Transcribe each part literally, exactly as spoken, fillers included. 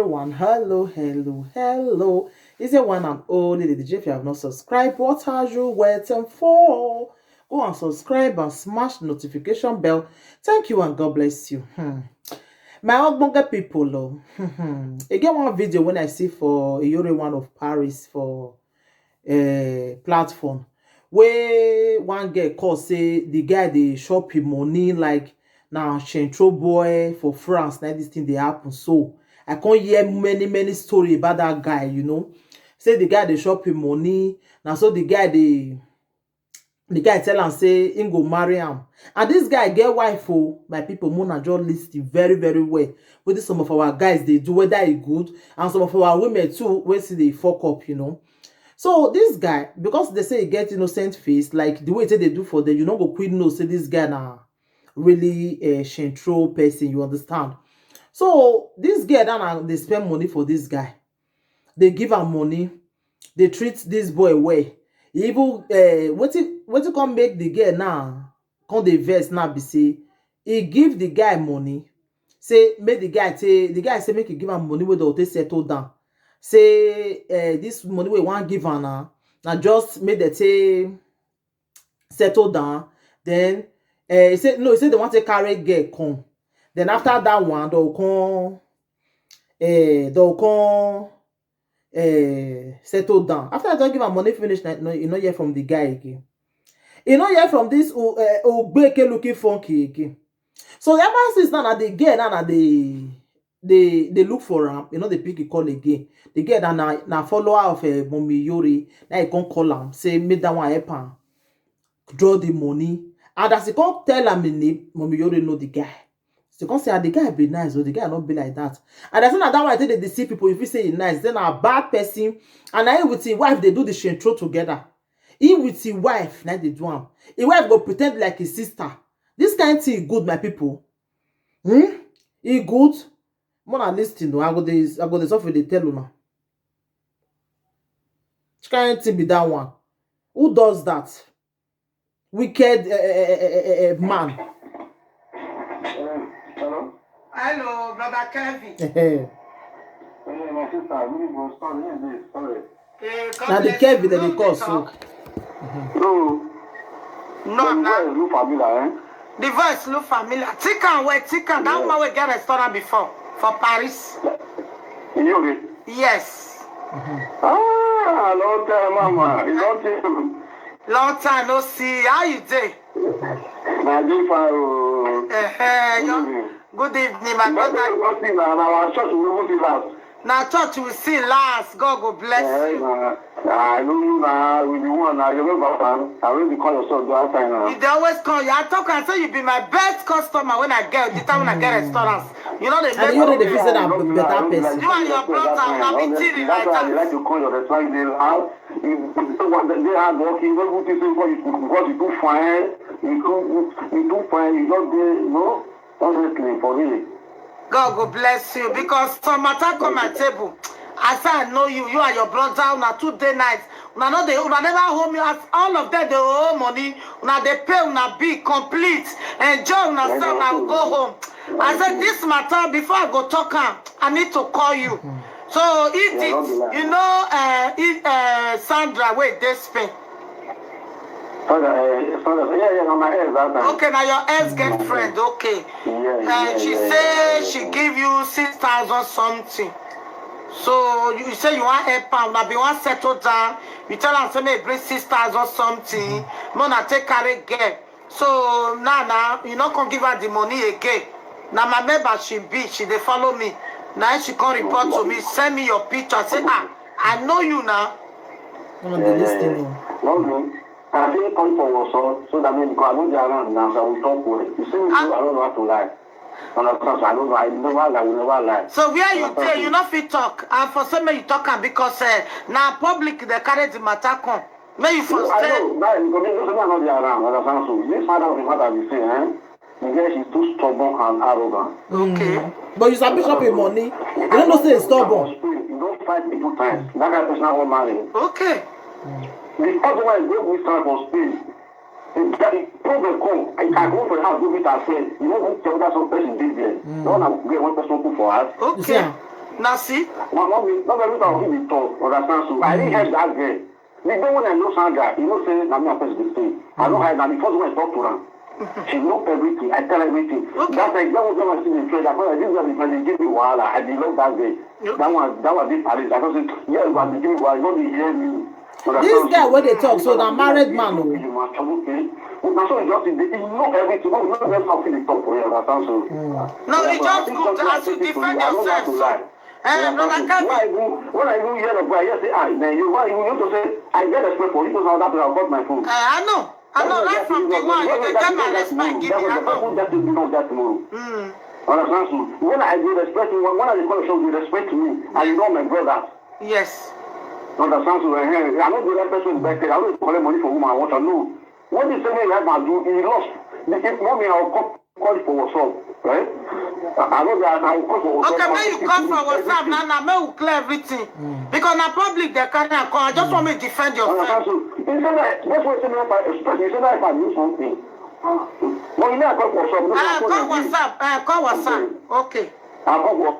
One, hello, hello, hello. Is it one and only Lady J? If you have not subscribed, what are you waiting for? Go and subscribe and smash the notification bell. Thank you and God bless you. Hmm. My ogbonge people, oh, again one video when I see for Iyore one of Paris for uh, platform, where one girl call say the guy dey shop him money like na central boy for France. Now this thing dey happen, so I can't hear many many story about that guy. You know, say the guy dey shop him money. Now so the guy dey the guy tell am say him go marry am, and this guy get wife. Oh, my people, mona just listen very very well. Wetin some of our guys dey do, whether e good, and some of our women too wey still dey fuck up, you know. So this guy, because they say he get innocent face, like the way they do for them, you no go quick know say this guy na really a shintro person, you understand? So this girl now dey spend money for this guy, they give am money, they treat this boy well. He even uh, wetin wetin come make the girl now come dey vex now be say he give the guy money, say make the guy take the guy say make he give am money wey dem take settle down, say uh, this money wey he wan give am na na just make dem take settle down. Then uh, he say no, he say dem wan take carry girl come, then after that one dem go come uh, dem go come uh, settle down. After I don give am money finish, na no, you no hear from the guy again. You no hear from this uh, Ogbeke looking funky again. So ever since now, na the girl now na dey dey dey look for am. You know, dey pick the call again. The girl na na, na follower of uh, Mommy Yori. Now he come call am, say make that one help am draw the money. And as he come tell am him name, Mommy Yori know the guy. She come say, ah, the guy be nice, oh, the guy not be like that. And I say, na that one I think they deceive people. If you say he nice, then a bad person. And I with his wife, they do the shintro together. He with his wife, now they do am. His wife go pretend like his sister. This kind thing good, my people. Hmm? He good? More than this thing, though. I go this, I go this off with the tell una. Which kind thing be that one? Who does that? Wicked uh, uh, uh, uh, man. Hello? Hello, brother Kevin. Eh, my sister, I really go sorry. Sorry. Eh, God Na the bless Kevin you. that they No call make so. up. No, No, the na voice look familiar, eh? The voice look familiar. Think and wait, think and that Yeah. woman will get restaurant before for Paris. You okay? Yes. Ah, long time, mama. You don't think. Long time no see. How you dey? Na dey fine o. Uh-huh. Good evening. Good evening, my But brother. we go see na na our church we go see last. Na church we see last. God go bless Eh, you. na na I know you na with the one na you remember am. I really call yourself that time na. You dey always call. You are talking say you be my best customer when I get the time when I get restaurants. You know they And you know they feel say na better person. You and your brother, una be thief like That's why I like that. to call your restaurant. You dey laugh. You you don't want to dey hard working. You don't put this thing because you because you too fine. You too you too fine. You just dey you know honestly for real. God go bless you because some matter come my table. I say I know you, you and your brother, una two day night. Una no dey, una never hold me as all of them dey owe money. Una dey pay una bill complete, enjoy una sef, una go home. I say this matter before I go talk am, I need to call you. So if Yeah, no be it, lie. You know, uh, if, uh, Sandra wey dey Spain. Father, eh, father, yeah, yeah, na my ex that time. Okay, now your ex girlfriend. Okay. Yeah, yeah, Uh, she yeah, say yeah, she yeah. give you six thousand something. So you say you want help am, now be want settle down. You tell am say make bring six thousand something. No, na take carry girl. So now now you no come give her the money again. Now my member she be, she dey follow me. Now she come report to me, send me your picture. Say ah, I know you now. Una dey listen o. No, no. I think come for us all so that means I know they around now, so we talk well. You see me, I don't know how to lie. Understand? So I don't know. I never lie. We never lie. So where you dey, you no fit talk. And for say make you talk am because uh, na public dey carry the matter come. Make you for No, I stay. know. That is because you know I know they around. Understand? So this matter of the matter we say, eh? The girl is too stubborn and arrogant. Okay. But you sabi chop him money. You don't know say he's stubborn. You don't fight people time. That kind of person I want marry. Okay. The other one is go with time for Spain. That is problem come. I can go for the house, go meet her friend. You know who tell that some person did there. No one will get one person cook for us. You see Okay. am? Now see, My mommy, not every time I fit dey talk, understand? So I didn't help that girl. The day when I know Sandra, you know say na me I first dey stay. I no hide, na the first one I talk to am. She know everything. I tell everything. Okay. That time, that was when I still dey try. That when I didn't get the friend, they give me wahala. I dey love that girl. That one, that one dey Paris. I just say, yeah, but they give me wahala. You no dey hear me. This guy wey dey talk so na married man o. You must talk, okay? But na so you just dey, you know everything. No, no, no, no, fit dey talk for you, understand? So. No, you just good as you defend yourself. So, eh, brother When I Kevin, even, when I even hear the boy, I hear say, ah, man, you, why you, you to say, I get respect for you, so that I got my phone. eh, I know. I know right from the one you dey get my respect. Give me, I know. That tomorrow. Understand? So when I dey respect you, when I dey call you, you respect me, and you know my brother. Yes. Understand? So eh, I no dey like person respect. I no dey collect money for woman. I want to know. What this thing that man do, he lost. The if mommy, I will call, call it for WhatsApp, right? I know that I will call for WhatsApp. Okay, when you call for WhatsApp now, now me will clear everything because na public they carry and call. I just want me to defend Understand? yourself. So he said that that's what he said. If I express, he said that if I do something, but you know I call for WhatsApp. No, Ah, I call call like this. WhatsApp. Ah, call WhatsApp. Okay. I call for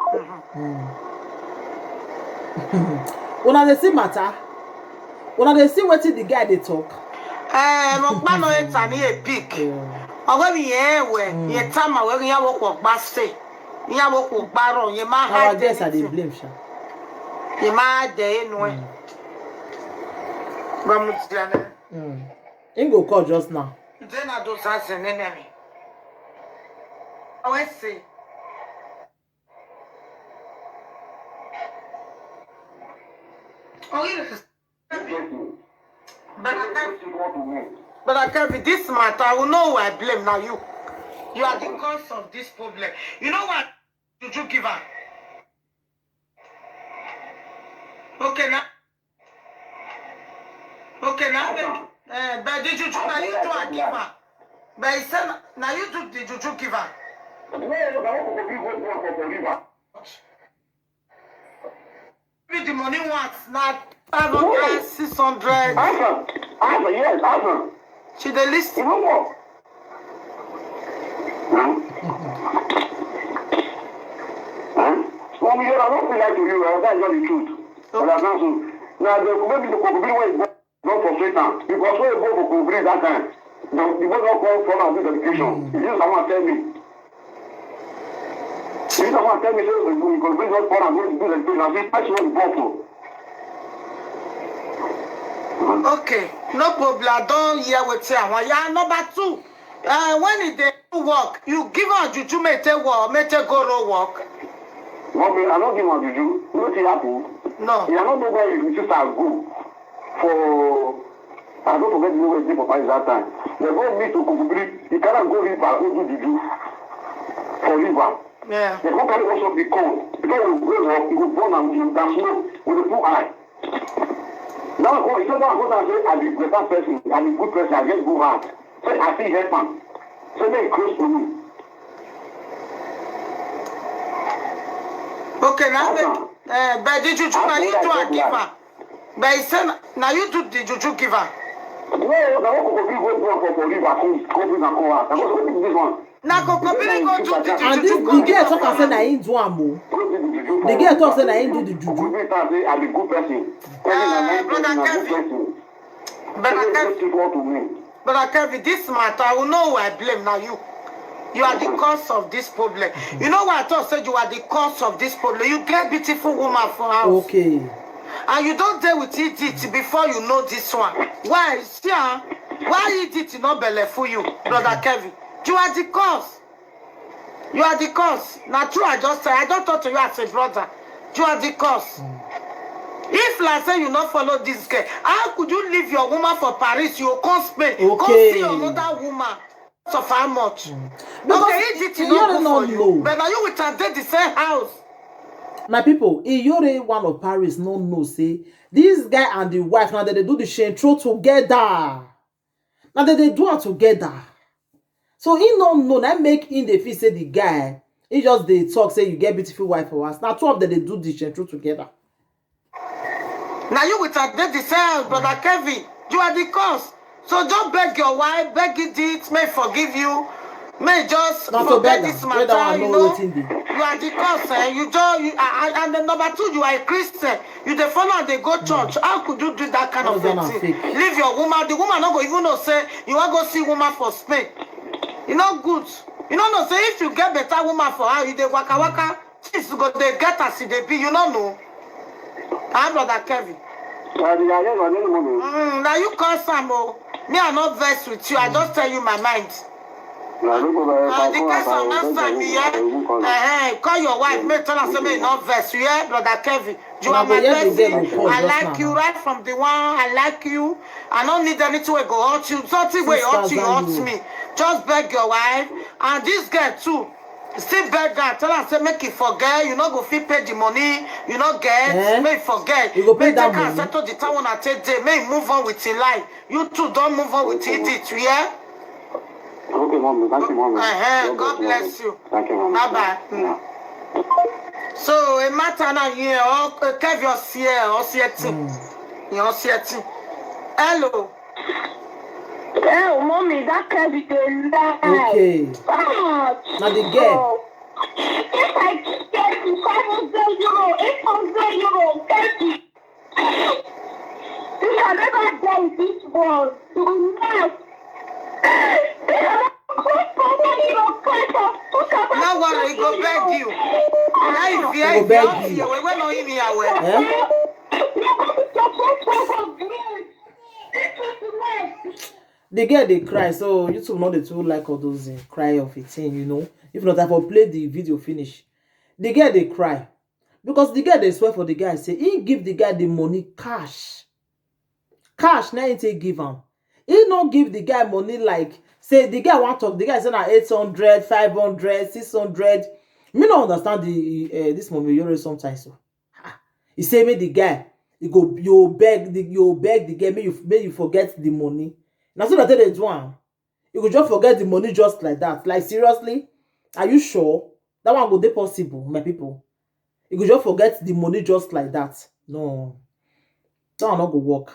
Una dey see matter. Una dey see wetin the guy dey talk. Eh, mo pa no eta ni a big. Owe mi ye we, ye tama we ya wo ko gba se. Ya wo ko gba ro, ye ma Our hide guest I dey anything. Blame sha. Ye ma hide enu e. Ba mu ti ane. Him go call just now. Then I do something in me. I will see. Oh, yes. But I can't. But I can't be this matter. I will know who I blame now. You, you are the cause of this problem. You know what? Juju give her. Okay now. Okay now. Uh, but the juju now you do a give her. But he said now you do the juju give her. Give the money once now. Five hundred, six hundred. Answer. Answer, yes, answer. She dey listen. You know what? Huh? Huh? From here, I don't feel like to you. That's just the truth. Understand? So now the maybe the could be way go for Satan because when you go for Kubri that time, the the boy don't call for our education. If you someone tell me, if someone tell me say we go bring up for and go do the thing, I say that's what we go for. Okay, no problem. I don't hear what say. Yeah, number two. Uh, when e dey do work, you give her juju make take work, make take go road work. Mommy, I don't give my juju. What happen? No. You don't know where your sister go for. I don't forget the way they for Paris that time. They go meet to Kukubri. You cannot go river, go do juju for river. Yeah. They come carry us up the corn. Because we go work, we go burn and we dance smoke with the full eye. Now go, he said, now go and say, I be better person, I be good person, I get good heart. Say, I see help am. Say, make close to me. Okay, now me, uh, but the juju now you do a give her. But he said now you do the juju give her. No, na what could be go go for for river come come bring am come out. I go say, what is this one? Now go company go do the And juju this come the girl give talk am say her. Na him do am o. Go do the juju The for girl am. Talk say na him do the juju. Go do it and say, I be good person. Person na Uh, nice brother person, na good Kevin. person. But I Say, can't. Wetin go to me? Brother Kevin, this matter, I will know who I blame now. You, you are the cause of this problem. You know why I thought said you are the cause of this problem. You get beautiful woman for house, Okay. And you don't deal with idiot before you know this one. Why? See, ah, why idiot not belle for you, brother Kevin? You are the cause. You are the cause. Now true, I just say I don't talk to you as a brother. You are the cause. If like say you not follow this girl, how could you leave your woman for Paris? You come Spain, come Okay. See another woman. Of how much? Because Okay, if it you is not don't good know for you, no. But now you will take the same house. My people, Iyore one of Paris no know say this guy and the wife now they dey do the shame throw together. Now they dey do am together. So he no know. That make him dey feel say the guy he just dey talk say you get beautiful wife for us. Now two of them they do the shame throw together. Now you will take the same house, brother Kevin. You are the cause. So don't beg your wife, beg it, it may forgive you. May just Na to forget beg this am. Whether matter, I you know know. Wetin dey. You are the cause, eh? You just, you, I, I, and then number two, you are a Christian. You dey follow and dey go church. How could you do that kind of All a those one na thing? fake. Leave your woman. The woman no go even know say you wan go see woman for Spain. You no good. You no know say if you get better woman for her, you dey waka waka. Things go dey get as e dey be. You no know. Ah, brother Kevin. Daddy, I hear your name, mommy. Mm, now you cause am o. Me, I no vex with you. I just tell you my mind. I don't go by Uh, the case of last time, yeah. Uh, call your wife. May tell her say may not vex. You hear, brother Kevin? You Una are go my hear the person. girl report I just like now. You right from the one. I like you. I don't need anything wey go hurt you. Something wey hurt you, Sisters hurt and you. Me. Just beg your wife and this girl too. Still beg her. Tell her say make you forget. You no go fit pay the money. You no get. Eh? Make you forget. You go pay Make that take her money. Settle the town una take dey. Make you move on with your life. You too don move on with it. You hear? Okay, mommy. Thank you, mommy. Uh-huh. God bless you. Thank you, mommy. Bye bye. Yeah. So a matter now here. Oh, Kevin, Osie, Osie thing. Yeah, Osie thing. Hello. Oh, mommy, that Kevin dey lie. Okay. Ah, Na the girl. If I get the five hundred euro, eight hundred euro, thirty. You can never die in this world. You will not. No worry, he go beg you. Now if you He go if beg you you. Osie, we no in here. Eh? The girl dey cry, so YouTube no dey too like all those eh, cry of a thing, you know. If not, I for play the video finish. The girl dey cry because the girl dey swear for the guy say he give the guy the money cash. Cash na he take give am. He no give the guy money like say the guy wan talk. The guy say na eight hundred, five hundred, six hundred. Me no understand the uh, this mommy Yoro sometimes. So. Ah, he say make the guy, you go you beg the you beg the girl, make you make you forget the money. Na so that they do am. You go just forget the money just like that. Like seriously, are you sure that one go dey possible, my people? You go just forget the money just like that. No, that one no go work.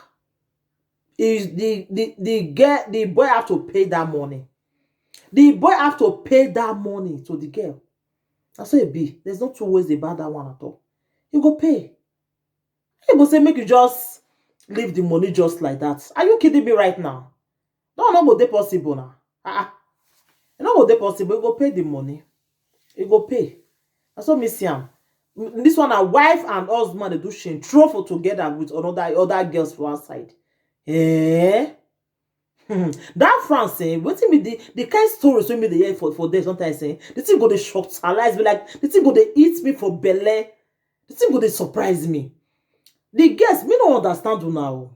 Is the the the girl the boy have to pay that money. The boy have to pay that money to the girl. That's how it be. There's no two ways about that one at all. You go pay. You go say make you just leave the money just like that. Are you kidding me right now? No, no go dey possible now. Ah, ah. E no go dey possible. You go pay the money. You go pay. That's what me see am. M- This one, a wife and husband they do shame throw for together with another other girls for outside. Eh? Hmm. That France, eh? Wetin be the the kind stories wey me dey hear for for there sometimes? Eh? The thing go dey shock, alive me like the thing go dey eat me for belle. The thing go dey surprise me. The girls, me no understand una o.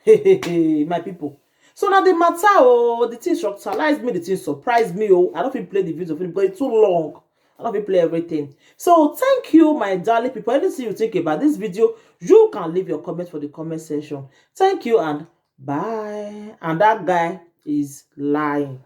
Hey, hey, hey, my people. So now the matter, oh, the thing shockalize me, the thing surprise me, oh. I don't feel play the video finish because it's too long. I don't feel play everything. So thank you, my darling people. Anything you think about this video, you can leave your comment for the comment section. Thank you and bye. And that guy is lying.